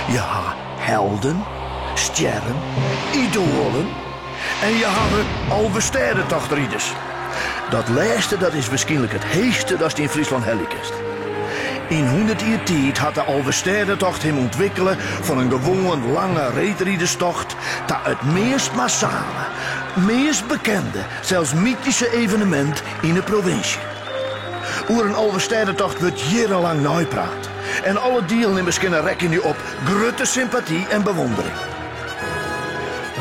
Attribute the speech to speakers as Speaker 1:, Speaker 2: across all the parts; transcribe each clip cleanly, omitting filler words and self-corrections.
Speaker 1: Je ha helden, stjerren, idoalen en je hawwe Alvestêdetochtriders. Dat lêste dat is wierskynlik it heechste datst yn Fryslân helje kinst. Yn hûndert jier tiid hat de Alvestêdetocht him ûntwikkele fan in gewoan lange reedriderstocht ta it meast massale, meast bekende, sels mytyske evenemint yn 'e provinsje. Oer in Alvestêdetocht wurdt jierrenlang neipraat en alle dielnimmers kinne rekkenje op grutte sympaty en bewondering.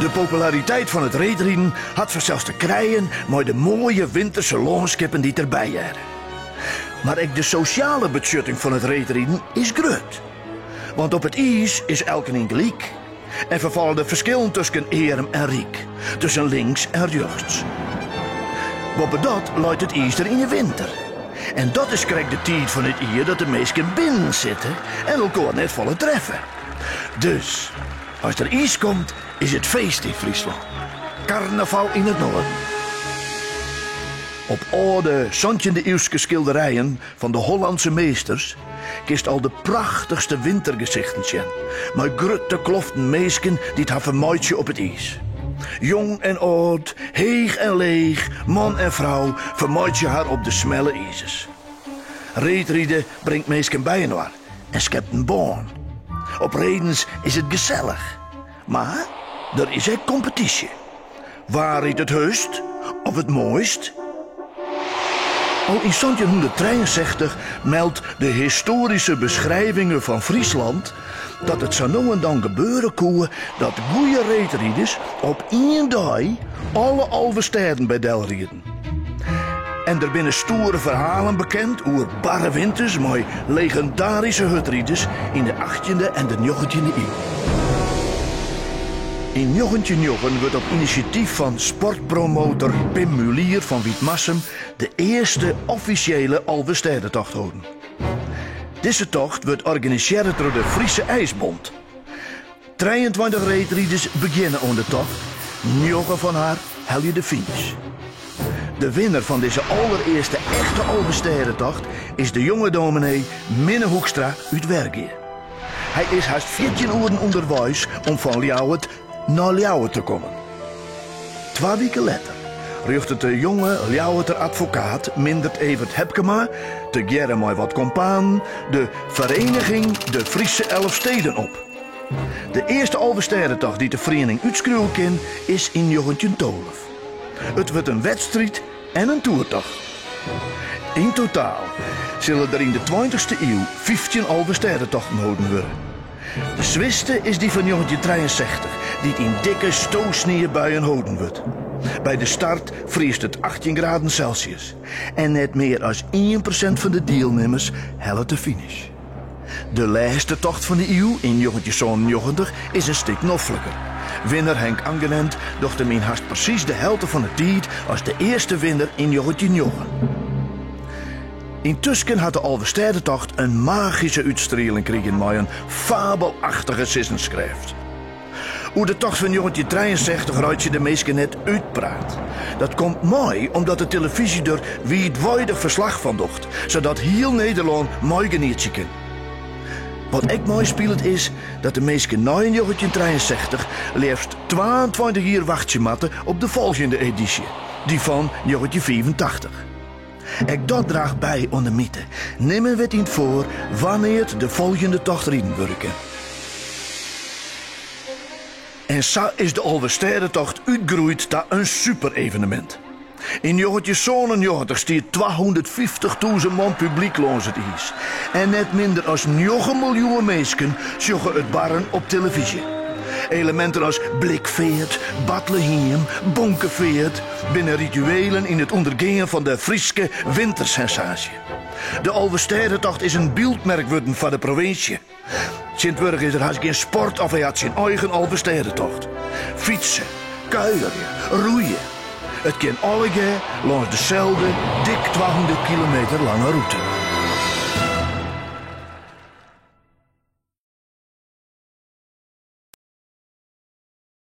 Speaker 1: De populariteit fan it reedriden hat fansels te krijen mei de moaie winterse lânskippen dy't derby hearre. Mar ek de sosjale betsjutting fan it reedriden is grut. Want op it iis is elkenien gelyk en ferfalle de ferskillen tusken earm en ryk, tusken links en rjochts. Boppedat leit it iis der yn 'e winter. En dat is krekt de tiid fan it jier dat de minsken binnen sitte en elkoar net folle treffe. Dus as der iis komt, is it feest yn Fryslân. Karnaval yn it Noarden. Op âlde santjinde-iuwske skilderijen fan de Hollandse meesters kinst al de prachtichste wintergesichten sjen, mei grutte kloften minsken dy't har fermeitsje op it iis. Jong en âld, heech en leech, man en frou fermeitsje har op de smelle izers. Reedride bringt minsken byinoar en skept in bân. Op redens is it gesellich, mar der is ek kompetysje. Wa rydt it hurdst of it moaist? Al yn santjinhûnderttrijeensechstich meldt de Historische Beschrijvinge van Friesland dat it sa no en dan gebeure koe dat goeie reedriders op ien dei alle 11 stêden by del rieden. En der binne stoere ferhalen bekend oer barre winters mei legendaryske hurdriders yn de achttjinde en de njoggentjinde iuw. Yn njoggentjinnjoggen wurdt op inisjatyf fan sportpromotor Pim Mulier fan Wytmarsum de earste offisjele Alvestêdetocht holden. Dizze tocht wurdt organisearre troch de Friese IJsbond. 23 reedriders begjinne oan de tocht, njoggen fan har helje de finish. De winner fan dizze alderearste echte Alvestêdetocht is de jonge dominee Minne Hoekstra út Wergea. Hy is hast 14 oeren ûnderweis om fan Ljouwert nei Ljouwert te kommen. Twa wiken letter rjochtet de jonge Ljouwerter advokaat Mindert Evert Hepkema, tegearre mei wat kompanen, de Vereniging De Friese Elfsteden op. De earste Alvestêdetocht dy't de feriening útskriuwe kin, is yn njoggentjintolve. It wurdt in wedstriid en in toertocht. Yn totaal sille der yn de tweintichste iuw 15 Alvestêdetochten holden wurde. De swierste is dy fan njoggentjintrijeensechstich, dy't yn dikke stosniebuien holden wurdt. By de start friest it 18 graden Celsius en net mear as 1% fan de dielnimmers hellet de finish. De lêste tocht fan de iuw, yn njoggentjinsânennjoggentich, is in stik nofliker. Winner Henk Angenent docht him yn hast presys de helte fan de tiid as de earste winner yn njoggentjinnjoggen. Yntusken hat de Alvestêdetocht in magyske útstrieling krigen mei in fabelachtige sizzenskrêft. Oer de tocht fan njoggentjintrijeensechstich reitsje de minsken net útpraat. Dat komt mei omdat de telefyzje der wiidweidich ferslach fan docht, sadat hiel Nederlân meigenietsje kin. Wat ek meispilet is dat de minsken nei njoggentjintrijeensechstich leafst twaentweintich jier wachtsje moatte op de folgjende edysje, dy fan njoggentjinfiifentachtich. Ek dat draacht by oan de myte. Nimmen wit yn 't foar wannear't de folgjende tocht riden wurde kin. En sa is de Alvestêdetocht útgroeid ta in superevenemint. Yn njoggentjinsânennjoggentich stie twahûndertfyftichtûzen man publyk lâns it iis. En net minder as njoggen miljoen minsken sjogge it barren op telefyzje. Eleminten as blikfeart, Bartlehiem, bonkefeart binne rituelen yn it ûndergean fan de Fryske wintersensaasje. De Alvestêdetocht is in byldmerk wurden foar de provinsje. Tsjintwurdich is der hast gjin sport of hy hat syn eigen Alvestêdetocht. Fytse, kuierje, roeie. It kin allegear lâns deselde dik 200 kilometer lange rûte.